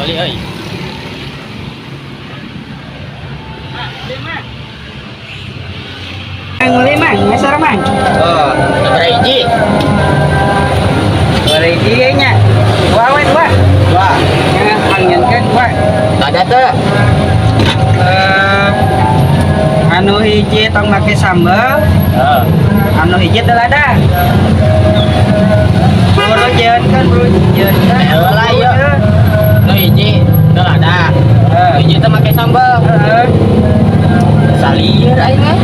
Beli euy. Ang uli, Mang, meser, Mang. Oh, sabaraha hiji? Dua hiji nya. Dua we, dua. Dua. Ya, pangnyieunkeun dua. Ada teu? Eh, anu hiji tong make sambel, Heeh. Anu hiji teu lada. Buru jieunkeun, buru jieunkeun. Heula ieu. Nu hiji teu lada. Heeh. Nu hiji teu make sambal. Heeh. Salieur aing mah.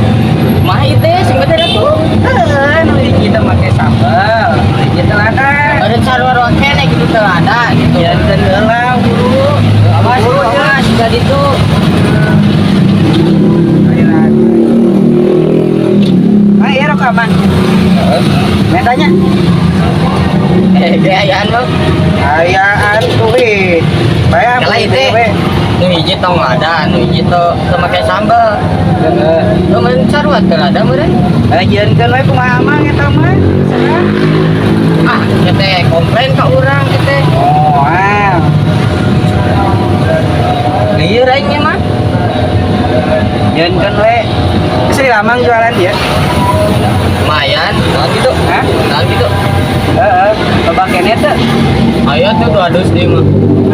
Kumaha ieu teh sing bener atuh? Heeh, nu hiji teu make sambel, nu hiji teu lada. Beureun sarua keneh gitu teu lada gitu. Jieunkeun heula buru. Awas, Buru, awas, ka ditu. Ah, iya rokok aman. Metanya. Eh, gayaan mah. Ayaan tuh eh. Bayar. Kala itu. Nu hiji tong lada, nu hiji teu teu make sambal. Heeh. Nu meureun sarua teu lada meureun. Eh, jieunkeun we kumaha mang eta mah. Saha? Ah, ieu teh komplain ka urang ieu teh. Oh, ah. Lieur aing nya mah. Jieunkeun we. Geus lamang jualan dia. Lumayan, nah gitu. Hah? Nah gitu. Heeh, loba keneh teu. Ayo tuh dua dus deui mah.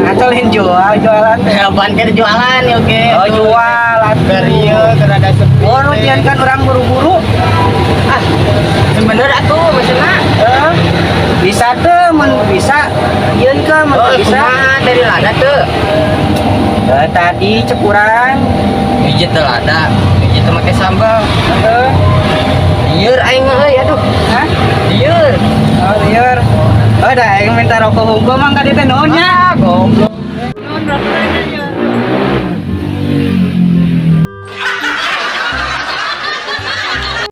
Nah, lain jual, jualan teh. Apaan keur jualan ya oke. Oh, jual Keur ieu keur ada sepi. Oh, nu jieunkeun urang buru-buru. Ah, sebener atuh maksudna. Heeh. Bisa teu mun bisa jieunkeun mun Oh, teu bisa. kumaha dari lada teu? Eh, tadi cek urang. Hiji teu lada, hiji teu make sambal. Heeh. Lieur aing mah euy, aduh. Hah? Lieur. Oh, lieur. Oh, dah aing minta rokok hungkul mang ka dieu teh nuhun nya. Ah, goblok. Nuhun rokoknya.